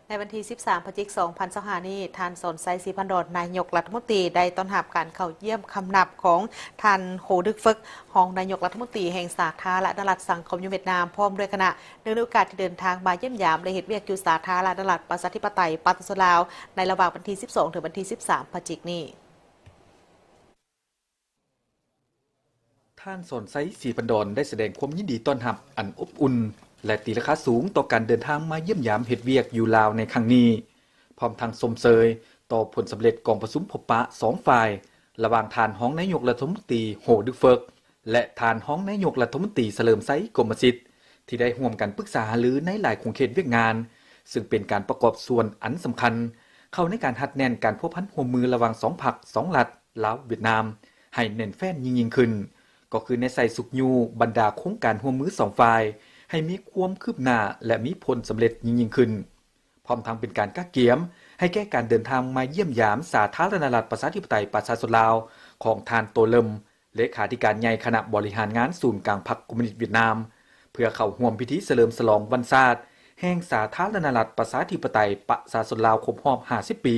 ໃນວັນທີສິບສາມ ພະຈິກ ສອງພັນຊາວຫ້ານີ້, ທ່ານ ສອນໄຊ ສີພັນດອນ ນາຍົກລັດຖະມົນຕີ ໄດ້ຕ້ອນຮັບການເຂົ້າຢ້ຽມຄຳນັບຂອງທ່ານ ໂຮ ດຶກເຟີກ ຮອງນາຍົກລັດຖະມົນຕີແຫ່ງສາທາລະນະລັດສັງຄົມນິຍົມຫວຽດນາມ ພ້ອມດ້ວຍຄະນະ ເນື່ອງໃນໂອກາດທີ່ເດີນທາງມາຢ້ຽມຢາມ ແລະ ເຮັດວຽກຢູ່ສາທາລະນະລັດປະຊາທິປະໄຕປະຊາຊົນລາວ ໃນລະຫວ່າງວັນທີສິບສອງ ເຖິງວັນທີສິບສາມ ພະຈິກນີ້. ທ່ານ ສອນໄຊ ສີພັນດອນ ໄດ້ສະແດງຄວາມຍິນດີຕ້ອນຮັບອັນອົບອຸ່ນ ແລະ ຕີລາຄາສູງຕໍ່ການເດີນທາງມາຢ້ຽມຢາມເຮັດວຽກຢູ່ລາວໃນຄັ້ງນີ້, ພ້ອມທັງຊົມເຊີຍຕໍ່ຜົນສຳເລັດກອງປະຊຸມພົບປະສອງຝ່າຍ ລະຫວ່າງທ່ານຮອງນາຍົກລັດຖະມົນຕີ ໂຮ ດຶກເຟີກ ແລະ ທ່ານຮອງນາຍົກລັດຖະມົນຕີ ສະເຫຼີມໄຊ ກົມມະສິດ ທີ່ໄດ້ຮ່ວມກັນປຶກສາຫາລືໃນຫຼາຍຂົງເຂດວຽກງານ, ຊຶ່ງເປັນການປະກອບສ່ວນອັນສຳຄັນເຂົ້າໃນການຮັດແໜ້ນການພົວພັນຮ່ວມມືລະຫວ່າງສອງພັກ, ສອງລັດ ລາວ-ຫວຽດນາມ ໃຫ້ແໜ້ນແຟ້ນຍິ່ງໆຂຶ້ນ, ກໍຄືແນໃສ່ຊຸກຍູ້ບັນດາໂຄງການຮ່ວມມືສອງຝ່າຍ ໃຫ້ມີຄວາມຄືບໜ້າ ແລະ ມີຜົນສຳເລັດຍິ່ງໆຂຶ້ນ, ພ້ອມທັງເປັນການກະກຽມໃຫ້ແກ່ການເດີນທາງມາຢ້ຽມຢາມສາທາລະນະລັດປະຊາທິປະໄຕປະຊາຊົນລາວ ຂອງທ່ານ ໂຕ ເລິມ ເລຂາທິການໃຫຍ່ຄະນະບໍລິຫານງານສູນກາງພັກຄອມມູນິດຫວຽດນາມ ເພື່ອເຂົ້າຮ່ວມພິທີສະເຫຼີມສະຫຼອງວັນຊາດແຫ່ງສາທາລະນະລັດປະຊາທິປະໄຕປະຊາຊົນລາວຄົບຮອບຫ້າສິບປີ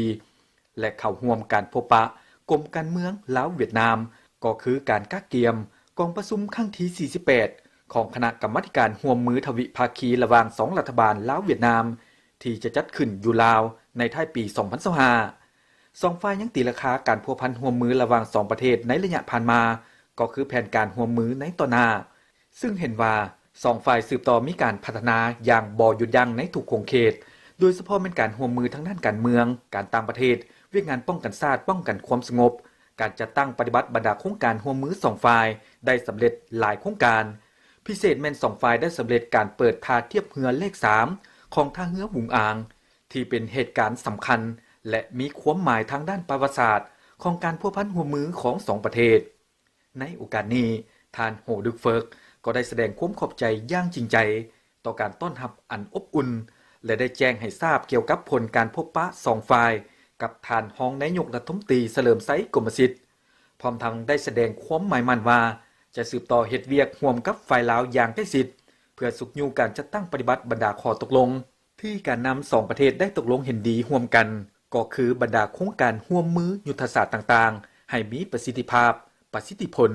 ແລະ ເຂົ້າຮ່ວມການພົບປະກົມການເມືອງລາວ-ຫວຽດນາມ, ກໍຄືການກະກຽມກອງປະຊຸມຄັ້ງທີສີ່ສິບແປດ ຂອງຄະນະກຳມາທິການຮ່ວມມືທະວິພາຄີລະຫວ່າງສອງລັດຖະບານລາວ-ຫວຽດນາມ ທີ່ຈະຈັດຂຶ້ນຢູ່ລາວໃນທ້າຍປີສອງພັນຊາວຫ້າ. ສອງຝ່າຍຍັງຕີລາຄາການພົວພັນຮ່ວມມືລະຫວ່າງສອງປະເທດໃນໄລຍະຜ່ານມາ, ກໍຄືແຜນການຮ່ວມມືໃນຕໍ່ໜ້າ, ຊຶ່ງເຫັນວ່າສອງຝ່າຍສືບຕໍ່ມີການພັດທະນາຢ່າງບໍ່ຢຸດຢັ້ງໃນທຸກຂົງເຂດ, ໂດຍສະເພາະແມ່ນການຮ່ວມມືທາງດ້ານການເມືອງ, ການຕ່າງປະເທດ, ວຽກງານປ້ອງກັນຊາດ, ປ້ອງກັນຄວາມສະຫງົບ, ການຈັດຕັ້ງປະຕິບັດບັນດາໂຄງການຮ່ວມມືສອງຝ່າຍໄດ້ສຳເລັດຫຼາຍໂຄງການ. ພິເສດແມ່ນສອງຝ່າຍໄດ້ສຳເລັດການເປີດທ່າທຽບເຮືອເລກສາມຂອງທ່າເຮືອຫວຸງອາງ ທີ່ເປັນເຫດການສຳຄັນ ແລະ ມີຄວາມໝາຍທາງດ້ານປະຫວັດສາດຂອງການພົວພັນຮ່ວມມືຂອງສອງປະເທດ. ໃນໂອກາດນີ້, ທ່ານ ໂຮ ດຶກເຟີກ ກໍໄດ້ສະແດງຄວາມຂອບໃຈຢ່າງຈິງໃຈຕໍ່ການຕ້ອນຮັບອັນອົບອຸ່ນ ແລະ ໄດ້ແຈ້ງໃຫ້ຊາບກ່ຽວກັບຜົນການພົບປະສອງຝ່າຍກັບທ່ານຮອງນາຍົກລັດຖະມົນຕີ ສະເຫຼີມໄຊ ກົມມະສິດ, ພ້ອມທັງໄດ້ສະແດງຄວາມໝາຍໝັ້ນວ່າ ຈະສືບຕໍ່ເຮັດວຽກຮ່ວມກັບຝ່າຍລາວຢ່າງໃກ້ຊິດ ເພື່ອຊຸກຍູ້ການຈັດຕັ້ງປະຕິບັດບັນດາຂໍ້ຕົກລົງ ທີ່ການນຳສອງປະເທດໄດ້ຕົກລົງເຫັນດີຮ່ວມກັນ, ກໍຄືບັນດາໂຄງການຮ່ວມມືຍຸດທະສາດຕ່າງໆ ໃຫ້ມີປະສິດທິພາບ, ປະສິດທິຜົນ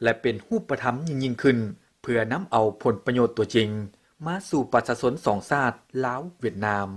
ແລະ ເປັນຮູບປະທຳຍິ່ງໆຂຶ້ນ, ເພື່ອນຳເອົາຜົນປະໂຫຍດຕົວຈິງມາສູ່ປະຊາຊົນສອງຊາດ ລາວ-ຫວຽດນາມ.